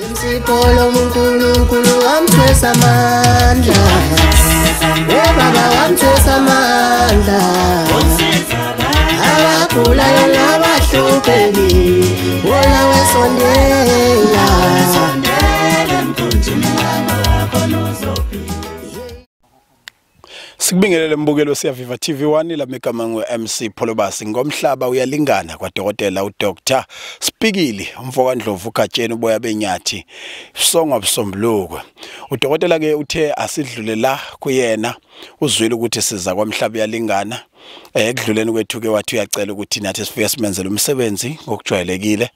Imsipolo uNkulunkulu wamthwesa amandla. Baba wamthwesa amandla. Abagulayo nabahluphekile, wona wesondela. Sikubingelele mbukelo Siyaviva TV1 la megama ngu MC Pholobasi. Ngomhlaba uyalingana kwadokotela uDr Spikili umfoka Ndlovu uGatsheni uboya benyathi songwa busombuluko. Udokotela ke uthe asidlule la kuyena, uzwile ukuthi siza kwamhlaba uyalingana. Ekudluleni kwethu ke wathi uyacela ukuthi nathi sifike simenzele umsebenzi ngokujwayelekile.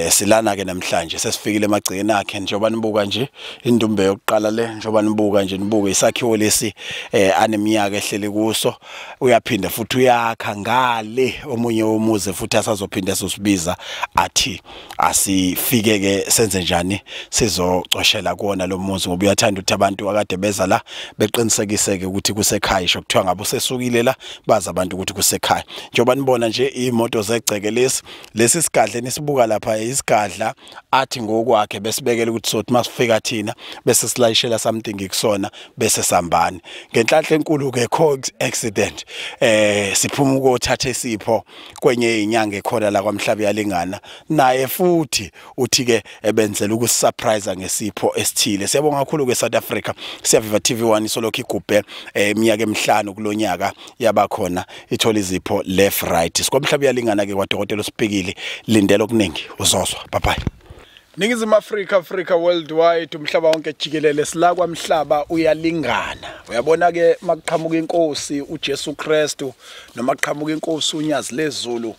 Silana ke namhlanje sesifikile emagcekeni akhe, njengoba nibuka nje indumbe yokuqala le, njengoba nibuka nje nibuke isakhiwo lesi aneminyaka ehlele kuso. Uyaphinda futhi uyakha ngale omunye womuzi futhi asazophinda esosibiza athi asifike ke senze njani sizocoshela kuona lo muzi, ngoba uyathanda ukuthi abantu akade beza la beqinisekiseke ukuthi kusekhaya, isho kuthiwa ngabe usesukile la baza abantu ukuthi kusekhaya. Njengoba nibona nje imoto zegceke lesi sigadla nisibuka lapha isigadla athi ngokwakhe besibekele ukuthi sothi masifika thina bese silayishela something kusona bese sambani. Ngenhlanhla enkulu ke accident siphuma ukothatha isipho kwenye inyanga ekhona la kwamhlaba yalingana, naye futhi uthi ke ebenzela ukusurprise ngesipho esithile. Siyabonga kakhulu ke South Africa. Siyaviva TV1 solokhu igubhe iminyaka emihlanu kulonyaka yabakhona ithola izipho left right. Sikwamhlaba uyalingana ke kwadokotela uSpikili, lindela okuningi uzozwa. Bye bye. Ningizimu Afrika, Africa worldwide, umhlaba wonke jikelele, sila kwamhlaba uyalingana. Uyabona ke makuqhamuka inkosi uJesu Kristu noma kuqhamuka inkosi uNyazi lezulu,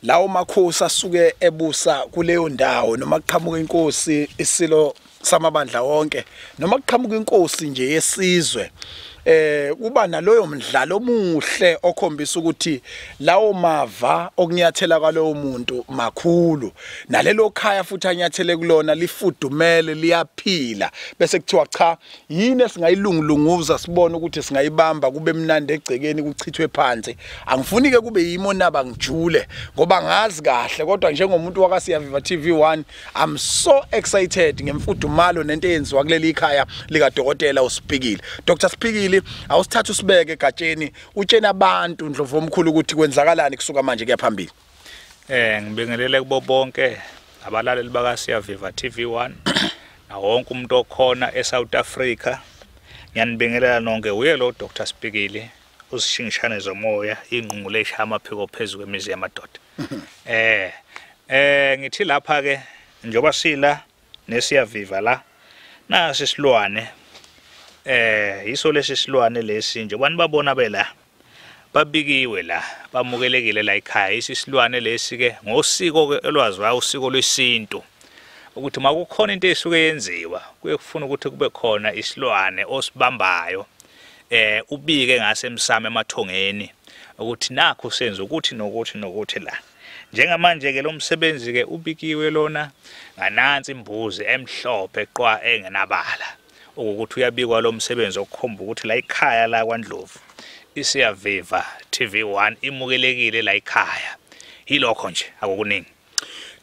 lawo makhosi asuke ebusa kuleyo ndawo, noma kuqhamuka inkosi isilo samabandla wonke, noma kuqhamuka inkosi nje yesizwe, kuba naloyo mdlalo omuhle okhombisa ukuthi lawo mava okunyathela kwalowo muntu makhulu, nalelo khaya futhi anyathele kulona lifudumele liyaphila. Bese kuthiwa cha, yini esingayilungulunguza sibone ukuthi singayibamba kube mnandi egcekeni kuchithwe phansi. Angifuni ke kube yimo naba ngijule ngoba ngazi kahle, kodwa njengomuntu waka Siyaviva TV1 I'm so excited ngemfudumalo nento eyenziwa kuleli ikhaya lika dokotela uSpikili. Dr Spikili, awusithatha usibeke egatsheni utshena abantu Ndlovu omkhulu ukuthi kwenzakalani kusuka manje kuya phambili. Ngibingelele kubo bonke abalaleli baka Siyaviva TV1 na wonke umuntu okhona eSouth Africa. Ngiyanibingelela nonke. Uye lo Dr Spikili usishingishane zomoya, ingqungqule eshaya amaphiko phezulu kwemizi yamadoda. Ngithi lapha ke njoba sila neSiyaviva la, nasi isilwane. Yiso lesi silwane lesi njengoba nibabona bela babikiwe la, bamukelekile la ekhaya. Isisilwane lesi ke ngosiko ke elwaziwayo, usiko lwesintu, ukuthi makukhona into esuke yenziwa kuye kufuna ukuthi kube khona isilwane osibambayo, ubike ngasemsamo emathongeni ukuthi nakho senze ukuthi nokuthi nokuthi la. Njengamanje ke lo msebenzi ke ubikiwe lona nganansi imbuzi emhlophe qwa engenabala, ukuthi uyabikwa lo msebenzi okukhomba ukuthi la ikhaya la kwaNdlovu iSiyaviva TV1 imukelekile la ikhaya. Yilokho nje, akukuningi.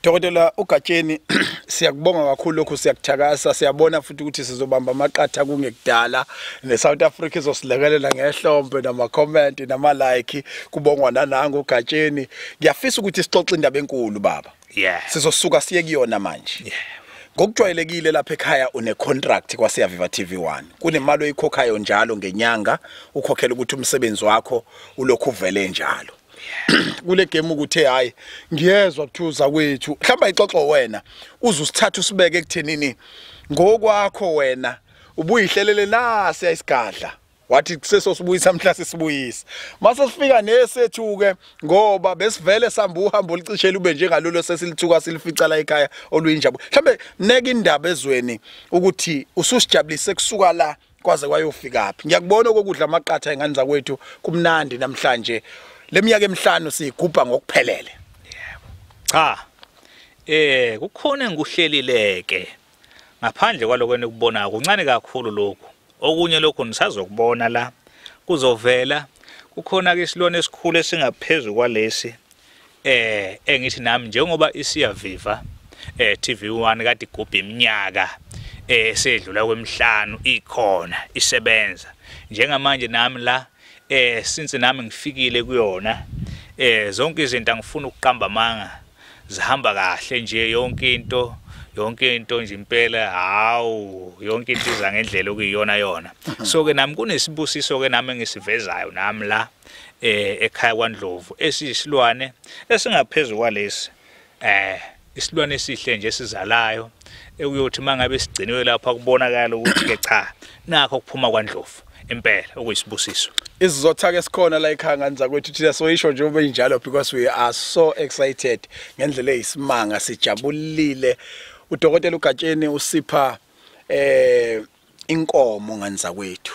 Dokotela uGatsheni, siyakubonga kakhulu lokhu, siyakuthakasa, siyabona futhi ukuthi sizobamba amaqatha kungekudala neSouth Africa izosilekelela ngehlombe nama comment nama like, kubongwa nanangu uGatsheni. Ngiyafisa ukuthi sixoxe indaba enkulu baba. Sizosuka siye kuyona manje. Ngokujwayelekile lapha ekhaya une contract kwa Siyaviva TV1. Kunemali oyikhokhayo njalo ngenyanga, ukhokhela ukuthi umsebenzi wakho ulokhu uvele njalo. Kule game ukuthi hayi ngiyezwa kuthuza kwethu, mhlawumbe ayixoxo wena uze usithathe usibeke ekuthenini ngokwakho wena ubuyihlelele nasi ayisigadla wathi kuseso sibuyisa mhla sisibuyisa. Mase sifika nesethu ke ngoba besivele samba uhambo olucishela ube njengalolo sesilithuka silifica la ekhaya oluyinjabulo. Mhlambe neke indaba ezweni ukuthi ususijabulise kusuka la kwaze kwayofika phi. Ngiyakubona kokudla amaqatha engane zakwethu kumnandi namhlanje. Leminyaka emihlanu siyigubha ngokuphelele. Yebo. Cha. Kukhona engikuhlelileke. Ngaphandle kwaloko enikubonayo kuncane kakhulu lokhu. Okunye lokhu nisazokubona la kuzovela. Kukhona ke isilwane esikhulu esingaphezulu kwalesi engithi nami njengoba iSiyaviva TV1 kade igubha iminyaka esedlula kwemihlanu ikhona isebenza. Njengamanje nami la since nami ngifikile kuyona zonke izinto angifuni ukuqamba amanga, zihamba kahle nje, yonke into nje impela, hawu, yonke into iza ngendlela okuyiyona yona. So ke nami kunesibusiso ke nami engisivezayo nami la ekhaya kwaNdlovu, esiyisilwane esingaphezulu kwalesi, isilwane esihle nje esizalayo, ekuyothi mangabe sigciniwe lapha kubonakala ukuthi ke cha, nakho kuphuma kwaNdlovu impela okuyisibusiso. Isizotha ke sikhona la ekhaya nganza kwethu thina soyisho nje ube njalo because we are so excited ngendlela eyisimanga, sijabulile. Udokotela uGatsheni usipha inkomo nganza kwethu,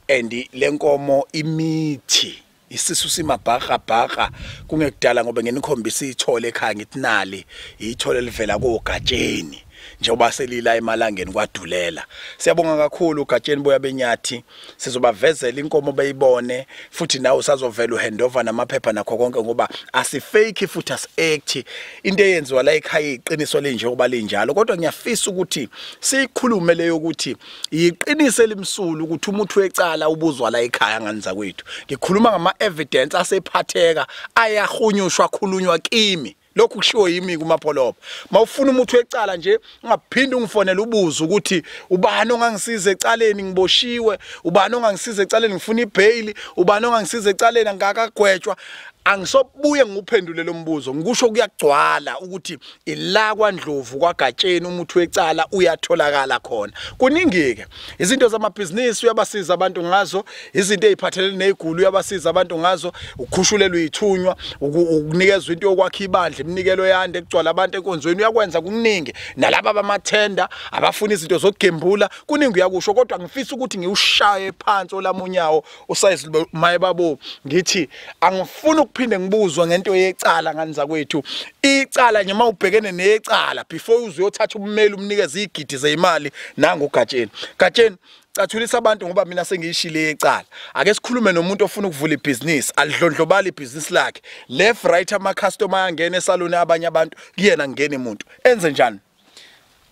and lenkomo imithi isisu simabhaka bhaka kungekudala ngoba ngenikhombisa ithole ekhaya ngithi nali ithole livela koGatsheni njengoba selila emalangeni kwadulela. Siyabonga kakhulu uGatsheni boya benyathi, sizobavezela inkomo beyibone futhi nawe usazovela uhandover namaphepha nakho konke ngoba asifake futhi asiact into eyenziwa la ekhaya, iqiniso lenjengoba linjalo. Kodwa ngiyafisa ukuthi sikhulume leyo ukuthi iqiniso elimsulu ukuthi umuntu wecala ubuzwa la ekhaya nganza kwethu. Ngikhuluma ngama evidence asephatheka ayahunyushwa khulunywa kimi. Lokhu kushiwo yimi kumapholoba. Mawufuna umuntu wecala nje ungaphinde ungifonele ubuze ukuthi ubani ongangisiza ecaleni ngiboshiwe, ubani ongangisiza ecaleni ngifuna ibail, ubani ongangisiza ecaleni angakagwetshwa. Angisobuye ngikuphendule lo mbuzo, ngikusho kuyagcwala ukuthi ila kwaNdlovu kwaGatsheni umuntu wecala uyatholakala khona. Kuningi ke izinto zamabhizinisi uyabasiza abantu ngazo, izinto eziphathelene neziguli uyabasiza abantu ngazo, ukukhushulelwa ithunywa, ukunikezwa into yokwakha ibandla, iminikelo yande kugcwala abantu enkonzweni, uyakwenza kuningi. Nalabo abamathenda abafuna izinto zokugembula kuningi uyakusho. Kodwa ngifisa ukuthi ngiwushaye phansi olamunyawo usize maye babo, ngithi angifuni ukuphinde ngibuzwa ngento yecala nganza kwethu. Icala nje mawubhekene necala before uzuyothatha ummeli umnikeze igidi zemali nangu uGatsheni. Gatsheni, cathulisa abantu ngoba mina sengiyishile ecala. Ake sikhulume nomuntu ofuna ukuvula ibhizinisi, alidlondlobala ibhizinisi lakhe. Left right ama customer angena esaloni abanye abantu, kuyena ngene umuntu. Enze njani?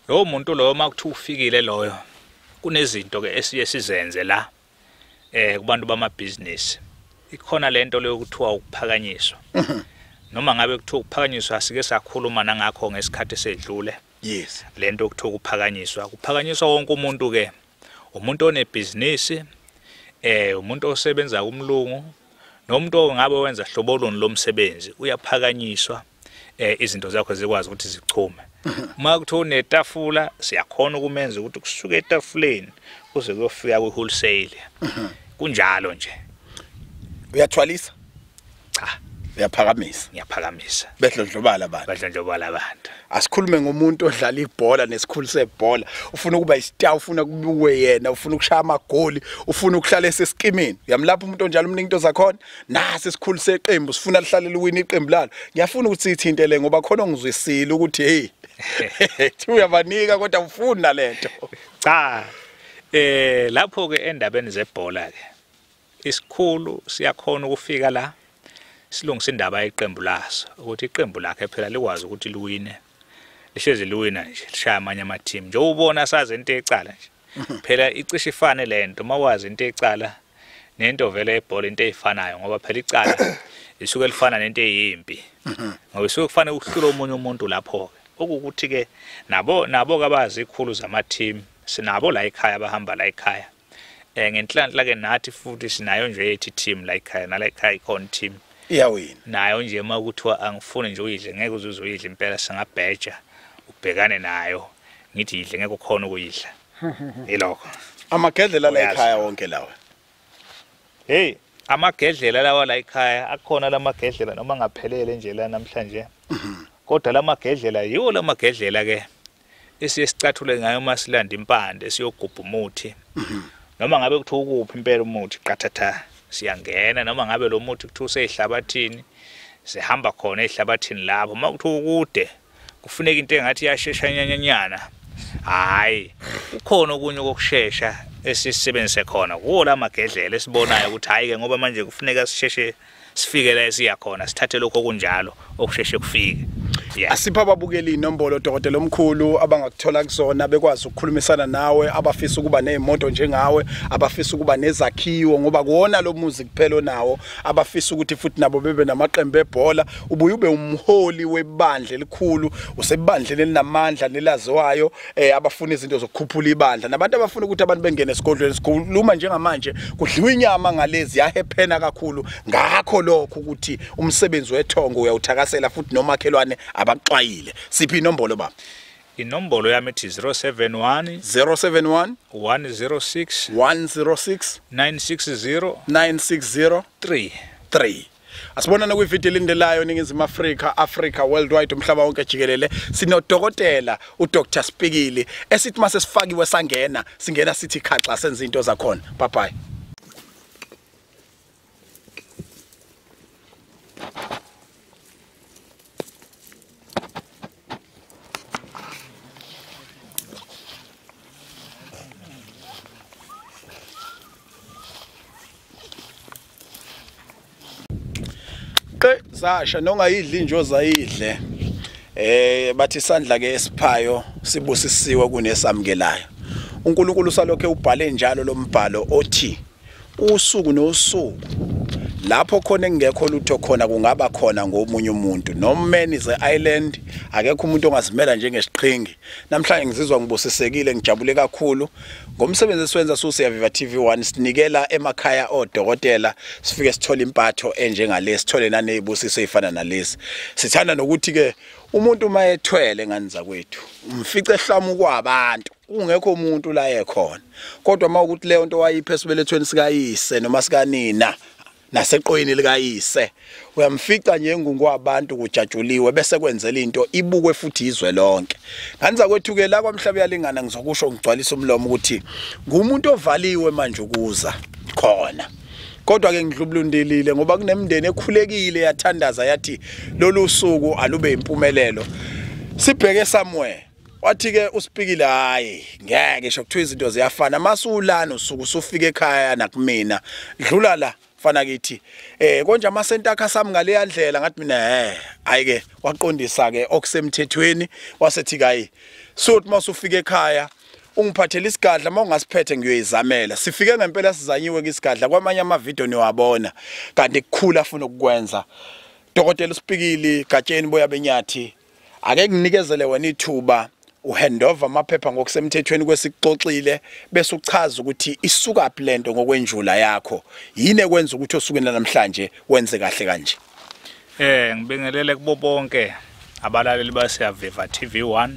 Lo muntu lo makuthiwa ufikile loyo, kunezinto ke esiye sizenze la kubantu bamabhizinisi. Ikhona lento leyo kuthiwa ukuphakanyiswa. Noma ngabe kuthiwa ukuphakanyiswa asike sakhuluma nangakho ngesikhathi esedlule. Yes. Lento kuthiwa ukuphakanyiswa, kuphakanyiswa wonke umuntu ke. Umuntu onebhizinisi, umuntu osebenza kumlungu, nomuntu ongabe wenza hlobo loni lomsebenzi uyaphakanyiswa, izinto zakho zikwazi ukuthi zichume. Uma kuthiwa unetafula siyakhona ukumenza ukuthi kusuke etafuleni kuze kuyofika kwi-wholesale. Kunjalo nje. Uyathwalisa? Cha. Uyaphakamisa? Ngiyaphakamisa. Bedlondlobala abantu. Badlondlobala abantu. Asikhulume ngomuntu odlala ibhola nesikhulu sebhola, ufuna ukuba istar, ufuna kubukwe yena, ufuna ukushaya amagoli, ufuna ukuhlala eseskimini. Uyamlapha umuntu onjalo, umnika into zakhona. Nasi isikhulu seqembu sifuna lihlale liwina iqembu lalo. Ngiyafuna ukuthi sithinte le ngoba khona ngizwisile ukuthi hey thi uyabanika kodwa ufuna lento. Cha. Lapho ke endabeni zebhola ke isikhulu siyakhona ukufika la silungisa indaba yeqembu laso, ukuthi iqembu lakhe phela likwazi ukuthi liwine, lihlezi liwina nje, lishaya amanye ama-team. Nje ubona sazi into ecala nje phela icishe ifane lento, mawazi into ecala nento vele ebhola into eyifanayo, ngoba phela icala isuke lifana nento eyimpi, ngoba isuke kufanele uhlule omunye umuntu lapho ke. Okukuthi ke nabo kabazi ikhulu zama-team sinabo la ekhaya, abahamba la ekhaya. Ngenhlanhla ke nathi futhi sinayo nje ethi team la ekhaya, nala ekhaya ikhona team iyawina nayo nje. Uma kuthiwa angifuni nje uyidle, ngeke uze uyidle impela, singabheja ubhekane nayo, ngithi yidle ngeke ukhona ukuyidla. Yilokho. Amagedlela la ekhaya wonke lawa. Hey, amagedlela lawa la ekhaya akhona lamagedlela noma ngaphelele nje la namhlanje. Kodwa lamagedlela yiwo lamagedlela ke esiye sicathule ngayo masilanda impande siyogubha umuthi. Noma ngabe kuthiwa ukuphi impela umuthi qathatha siyangena, noma ngabe lo muthi kuthiwa useyihlabathini sihamba khona ehlabathini lapho. Uma kuthiwa ukude kufuneka into engathi iyashesha nyanyanyana, hayi kukhona okunye kokushesha esisebenzise khona kuwo lamagedlela esibonayo ukuthi hayi ke ngoba manje kufuneka sisheshe sifike la esiya khona, sithathe lokho okunjalo okusheshe kufike. Yeah. Asipha ababukeli inombolo dokotela omkhulu abangakuthola kuzona bekwazi ukukhulumisana nawe, abafisa ukuba nezimoto njengawe, abafisa ukuba nezakhiwo ngoba kuona lo muzi kuphela nawo, abafisa ukuthi futhi nabo bebe namaqembu ebhola. Ubuye ube umholi webandla elikhulu, usebandleni elinamandla nelaziwayo, abafuna izinto zokukhuphula ibandla nabantu abafuna ukuthi abantu bengene esigodlweni. Sikhuluma njengamanje kudliwa inyama ngalezi yahephena kakhulu, ngakho lokho ukuthi umsebenzi wethongo uyawuthakasela futhi nomakhelwane abaxwayile. Siphi inombolo baba? Inombolo yami ithi 071 071 106 106 960 960 3. 3. Asibonana kwivideo elindelayo Ningizimu Afrika, Africa worldwide, umhlaba wonke jikelele. Sinodokotela uDr Spikili esithi mase sifakiwe sangena, singena sithi khaxa senze into zakhona. Bye bye. Sasha nongayidli nje ozayidle, bathi isandla ke esiphayo sibusisiwe kunesamukelayo. uNkulunkulu salokho ubhale njalo lombhalo othi usuku nosuku lapho khona engekho lutho khona kungaba khona ngomunye umuntu. No man is an island, akekho umuntu ongazimela njengesiqhingi. Namhlanje ngizizwa ngibusisekile, ngijabule kakhulu ngomsebenzi esiwenza Siyaviva TV1. Sinikela emakhaya odokotela, sifike sithole impatho enjengale, sithole nanezibusiso ezifana nalezi. Sithanda nokuthi ke umuntu mayethwele ngani zakwethu umfice ehlamu kwabantu ungekho umuntu la ekhona, kodwa mawukuthi leyo nto wayiphe esibelethweni sikayise noma sikanina naseqoyini likayise, uyamfica njengungu wabantu kujatshuliwe bese kwenzela into ibukwe futhi izwe lonke. Nganza kwethu ke la kwamhlaba yalingana, ngizokusho ngigcwalisa umlomo ukuthi ngumuntu ovaliwe manje ukuza khona, kodwa ke ngidlubulundelile ngoba kunemindeni ekhulekile yathandaza yathi lolu suku alube impumelelo. Sibheke somewhere wathi ke uSpikile hayi ngeke isho kuthiwa izinto ziyafana, masulana usuku usufika ekhaya nakumina dlula la fana kithi konje amasenta akhe sami ngale ndlela. Ngathi mina hayi ke waqondisa ke okusemthethweni, wasethi kayi sothi masufika ekhaya ungiphathele isigadla, mawungasiphethe ngiyoyizamela. Sifike ngempela sizanyiwe ke isigadla, kwamanye ama video niwabona kanti kukhula afuna ukukwenza. Dokotela uSpikili Gatsheni boya benyathi, ake nginikezele wena ithuba uhandover amaphepha ngokusemthethweni kwesixoxile, bese uchaza ukuthi isuka phi lento ngokwenjula yakho, yini ekwenza ukuthi osukwini namhlanje wenze kahle kanje. Ngibingelele kubo bonke abalaleli baseSiyaviva TV1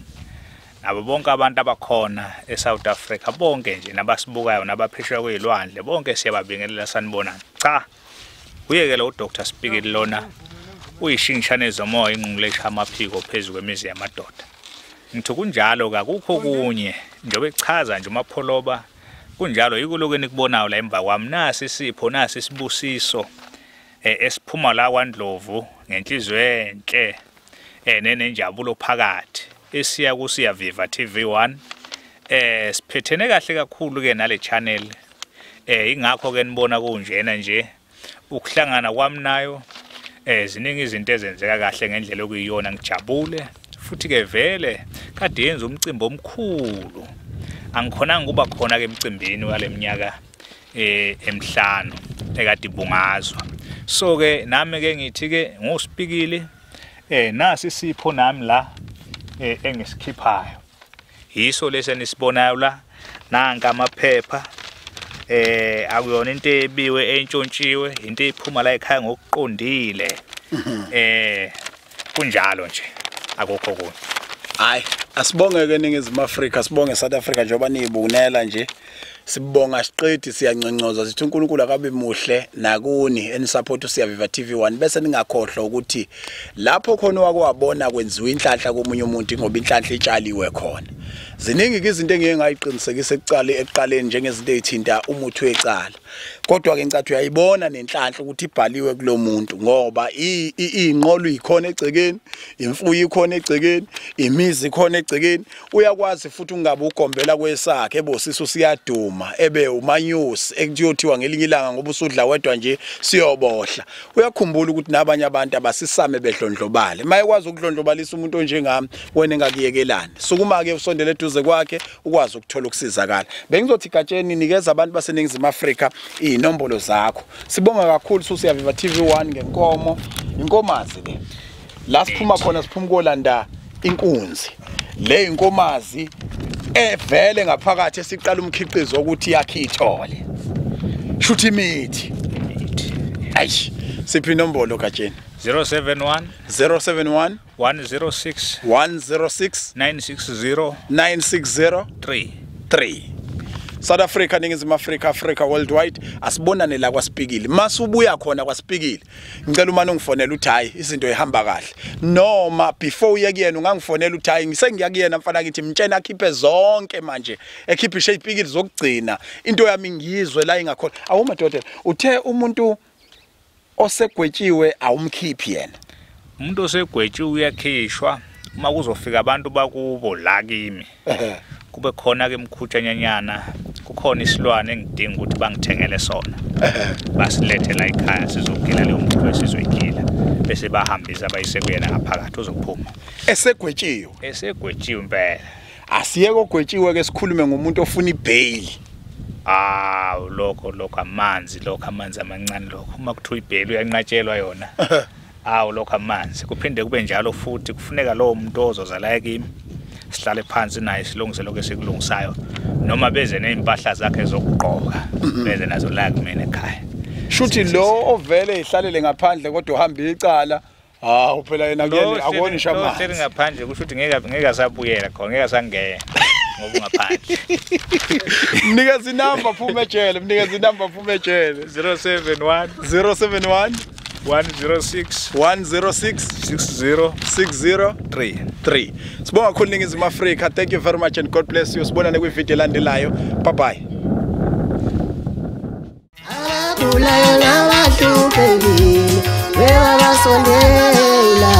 nabo bonke abantu abakhona eSouth Africa, bonke nje nabasibukayo nabaphesheya kwezilwandle, bonke siyababingelela, sanibonani. Cha, uyekele uDr Spikili lona uyishingishane zomoya ingqungqulesha amaphiko phezulu kwemizi yamadoda. Ngithi kunjalo akukho kunye njengoba echaza nje uMapholoba, kunjalo yiko enikubonayo la emva kwami. Nasi isipho, nasi isibusiso esiphuma la kwaNdlovu ngenhliziyo enhle nenenjabulo phakathi esiya kuSiyaviva TV1. Siphethene kahle kakhulu ke nale channel, ingakho ke nibona kunjena nje ukuhlangana kwami nayo. Ziningi izinto ezenzeka kahle ngendlela okuyiyona, ngijabule futhi ke vele kade yenza umcimbi omkhulu. Angikhonanga kuba khona ke emcimbini waleminyaka emihlanu ekade ibungazwa. So ke nami ke ngithi ke nguSpikili, nasi isipho nami la engisikhiphayo, yiso lesi enisibonayo la. Nanka amaphepha, akuyona into ebiwe entshontshiwe, into ephuma la ekhaya ngokuqondile. Kunjalo nje akukho kunye. Hayi, asibonge ke Ningizimu Afrika, sibonge South Africa njengoba niyibunela nje. Sibonga siqedi, siyanconcoza sithi uNkulunkulu akabe muhle nakuni enisupport uSiyaviva TV1. Bese ningakhohlwa ukuthi lapho khona wakwabona kwenziwa inhlanhla komunye umuntu, ngoba inhlanhla itshaliwe khona. Ziningi ke izinto engeke ngayiqinisekisa ekuqaleni njengezinto ezithinta umuthi wecala, kodwa ke ngicathi uyayibona nenhlanhla ukuthi ibhaliwe kulomuntu, ngoba inqolo ikhona egcekeni, imfuyo ikhona egcekeni, imizi ikhona. egcekeni, uyakwazi futhi ungabe ugombela kwesakhe ebosiso siyaduma ebe umanyusi ekuyothiwa ngelinye ilanga ngoba usudla wedwa nje siyobohla. Uyakhumbula ukuthi nabanye abantu abasisame bedlondlobale. Mayekwazi ukudlondlobalisa umuntu onjengami wena engakuyekelani. Sukuma ke usondele eduze kwakhe ukwazi ukuthola ukusizakala. Bengizothi Gatsheni nikeza abantu baseNingizimu Afrika inombolo zakho. Sibonga kakhulu Siyaviva TV1 ngenkomo, inkomazi le. La siphuma khona siphuma kolanda inkunzi. Le inkomazi evele ngaphakathi esiqala umkhiqizo ukuthi yakhe ithole. Shuthi imithi. Ayi, siphi inombolo Gatsheni? 071 071 106 106 960 960 3 3. South Africa, Ningizimu Afrika, Africa worldwide, asibonane la kwaSpikili. Masubuya khona kwaSpikili, ngicela umane ungifonela uthi hayi izinto ihamba kahle. Noma before uye kuyena ungangifonela uthi hayi ngisengiya kuyena mfana kithi mtshena akhiphe zonke manje, ekhiphe izipikili zokugcina. Into yami ngiyizwe la ingakhona. Awu madodana, uthe umuntu osegwetshiwe awumkhiphi yena. Umuntu osegwetshiwe uyakhishwa uma kuzofika abantu bakubo la kimi. Kube khona ke imkhutshanyana, kukhona isilwane engidinga ukuthi bangithengele sona, basilethe la ekhaya sizogila leyo mkhuba esizoyigila, bese bahambisa bayise kuyena ngaphakathi uzophuma esegwetshiwe. Esegwetshiwe impela. Asiyeke ogwetshiwe ke sikhulume ngomuntu ofuna ibail. Ah, lokho amanzi, lokho amanzi amancane lokho. Uma kuthiwa ibail uyanqatshelwa yona. Awu lokho amanzi. Kuphinde kube njalo futhi kufuneka lowo muntu ozozala kimi sihlale phansi naye silungise lokho esikulungisayo, noma beze nezimpahla zakhe zokugqoka beze nazo la kumina ekhaya. Shuthi lo ovele ihlalele ngaphandle kodwa uhamba icala, hawu phela yena kuyena akoni shama. Lo ngaphandle kusho ukuthi ngeke asabuyela khona, ngeke asangena ngoba ungaphandle. Mnikeza inamba phuma ejele, mnikeza inamba phuma ejele. 071 071 106 106 60 60 3 3. Sibonga kakhulu Ningizimu Afrika. Thank you very much and God bless you. Sibonane kwi-video elandelayo. Bye bye. Abagulayo nabahluphekile webabasondela,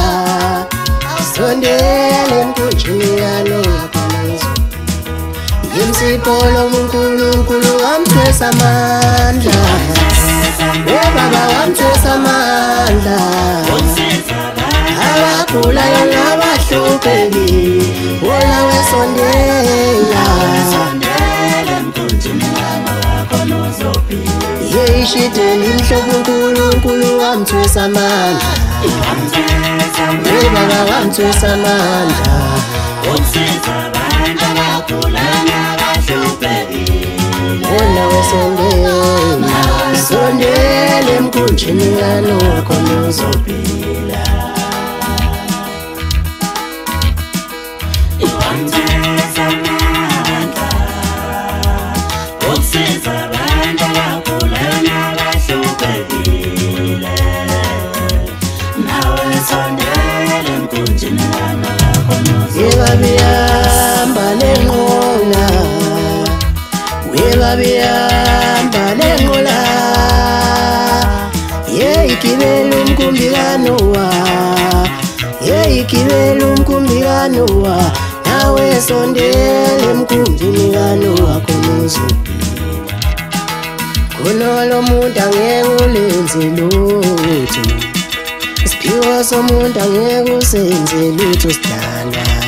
sondela emkhunjini kaNowa khona Yimsipho uNkulunkulu wamthwesa amandla, webaba wamthwesa amandla. Abagulayo nabahluphekile wona wesondela, yeyishideli imhlobo uNkulunkulu wamthwesa amandla, webaba wamthwesa amandla. Wona wesondela, sondela emkhunjini kaNowa khona uzophila. Webabihamba lenqola, webabihamba lenqola, yeyigibela umkhumbi kaNowa, yeyigibela umkhumbi kaNowa, nawe sondela emkhunjini kaNowa khona uzophila. Khona lo muntu angeke ulenze lutho, isiphiwo somuntu angeke usenze lutho sidala.